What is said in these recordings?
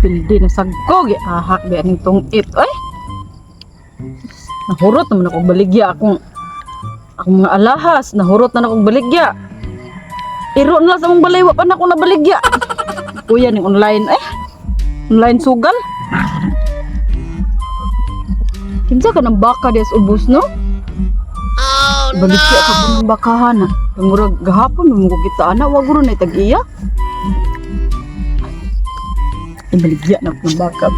Pildi na sagko, giahak di aning tungit. Ay! Nahurot naman ako baligya akong akong mga alahas. Nahurot na akong baligya. Iro na lang sa mong balay, wa pa na ako nabaligya. Kuya ning online eh. Online sugal. Kinsa ka ng baka di sa ubos, no? Oh, no. Baligya ka po ng bakahan. Ah. Murag gahapon mo ko kita ana, wa guro na tag-iya. Ibaligya na po ng baka.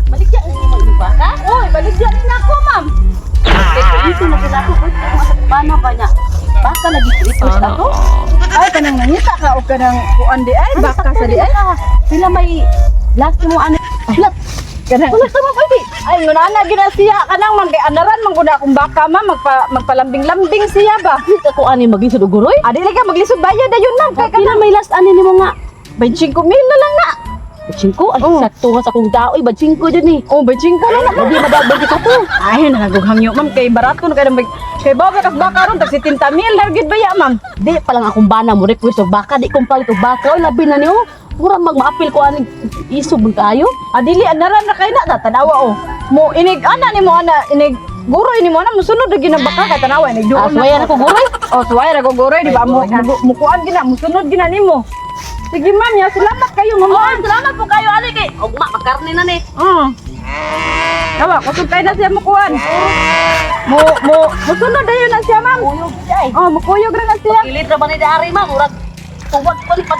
Baligya ni mo yung baka? Oy, baligya ni nako, ma'am. Dito na sila ako. Paano ba niya? Baka lagi request ako. Ay, kanang nangita ka o kanang kuan di ay, baka sa di ay. Sila may last mo ano. Lat. Kanang Wala sa mga pwede. Ay, ngunana gina siya kanang man kay anaran man gud akong baka, ma'am, magpalambing-lambing siya ba. Di ka ko ani maglisod og guroy. Adi lagi maglisod bayad dayon, ma'am, kay Pila kanang may last ani nimo nga? 25 mil na lang na. 5 ay Oh. sakto nga sa akong daoy ba 5 dyan eh. Oh, 25 na lang. Hindi madagdag ka to. Ay, nanagughangyo, ma'am, kay barato na kay nang kay bawa kas baka ron tag 70 mil na gid baya, ma'am. Di pa lang akong bana mo request og baka di kong palit og baka oy labi na niyo. Mura magmaapil ko ani isog man kaayo. Adili anaran na kay na tanawa oh. Mo inig ana nimo ana inig guroy nimo ana musunod na ginabaka kay tanawa inig Ah, duon na. suwayan ako guroy. Oh, suway ra ko guroy di ba mo mukuan gina musunod gina nimo. Sige ma'am, ya salamat kayo ma'am. Oh, salamat po kayo ali kay ugma makarne na ni. Oh. Tawa, kusog kayo na siya mukuan. Mo mo musunod dayon na siya, ma'am. Uyog siya ay. Oh, mukuyog ra na siya. Kilid ra ba ni dari ma'am? Murag tuwag pa ni pag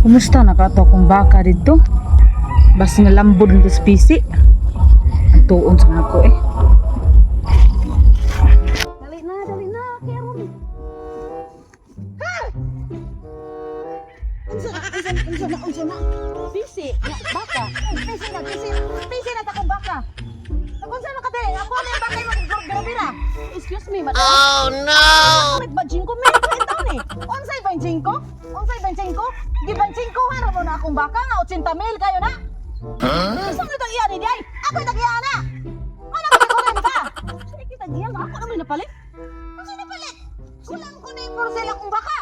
Kumusta na ka to kung baka dito? Basta nalambod ng spisi. Ang tuon sa ako eh. Dali na, karon. Unsa na, unsa na, unsa na, unsa na? Bisi, nga baka. Pisi na, pisi, pisi na takong baka. Unsa na ka te? Ako na yung baka yung grabira. Excuse me, madam. Oh no. May bajing ko, may kwenta ni. Unsay 25? Unsay 25? Gi 25 han mo na akong baka nga 80 mil kayo na. Huh? Unsa mo tag iya ni day? Ako tag iya na. Ano ka kulang ka? Sige kita giyang ako naman napalit. Unsa na palit? Kulang ko na yung porcel akong baka.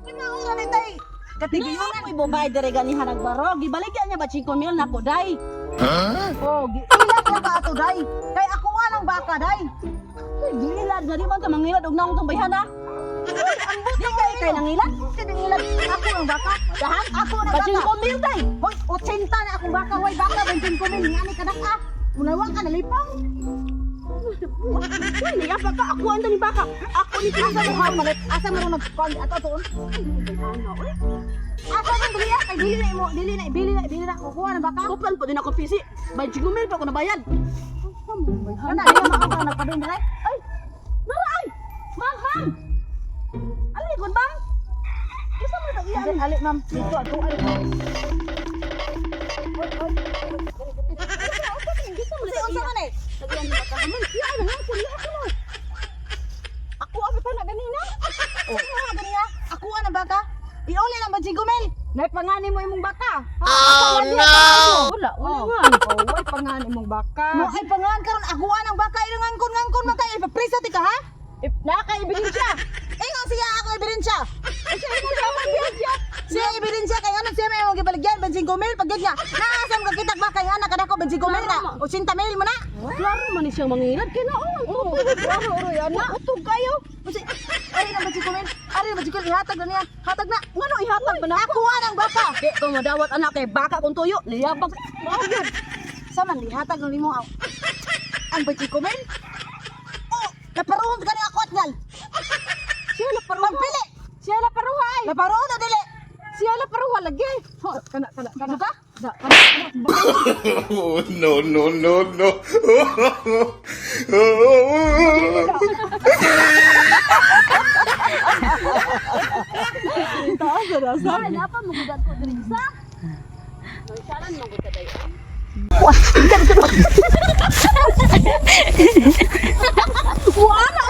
Di maura ni tay. Katigayunan mo ibobay dere ganihan nagbaro. Gibaligya niya ba 5 mil nako day. Oh, giilad na ka ato day. Kay ako ang baka day. Uy, Gilad na di man ka mangilad og naong tong bayhana. Ambot Di kay kay nangilad. Sinangilad ako ang baka. Dahan Ako ang ba baka. 5 mil day. Hoy, 80 na akong baka. Hoy, baka 25 mil. Nga ni kadak ah. Unawa ka nalipong. Uy, niyapa ka ako ang dani baka. Ako ni Asa mo ha malit? Asa mo ron nagkuan ato atoon? Asa man dili ah? Kay dili na imo, dili na, dili na, dili na kukuha ng baka. Kuplan po din ako pisi. Ba 5 mil pa ako nabayad. Kana di mo ka nagpadung dire. Ay, nara ay. Ma'am, ma'am. Ali kon ma'am. Isa man tag iya. Ali, ali ma'am, dito ato ali. Isa man Si unsa man eh? Tagian ni baka man. Siya ay nang ko ako no. Ako ang pa na ganina. Unsa man ganiya? Ako ang baka. Iuli lang 25 mil. Naipangani mo imong baka. Oh no. Wala, wala Oh. nga. Oh, way pangani imong baka. Mo ay pangan karon ako ang baka ilang ngangkon ngangkon man kay ipaprisa ti ka ha? If naka-ebidensya. Ingon siya ako ebidensya. Siya ebidensya kay ano siya may imong gibaligyan 25 mil pag nga. Naasam ka kitag ba kay anak kadako 25 mil na 80 mil mo na. Klaro man ni siyang mangilad kay naon. Oo, klaro oro yan na. Utog kayo. Kasi ari na 25 mil, ari na 25 mil ihatag na niya. Hatag na. Ngano ihatag ba na Ako ang baka. Di ko madawat anak kay baka kung tuyo. Liyabag. Mao gyud. Sa man ihatag na nimo ang 25 mil. Oh, naparuhon ka ni ako at ngal. Siya na paruha. Pagpili. Siya la paruha ay. Naparuhon na dili. Siya la paruha lagi. Kana kana kana. Ano ka? Da, kana kana. Oh, no, no, no, no. Taas na sa. Ay, napa mo gud ko diri sa. Salan mo gud ka dayo. Wala.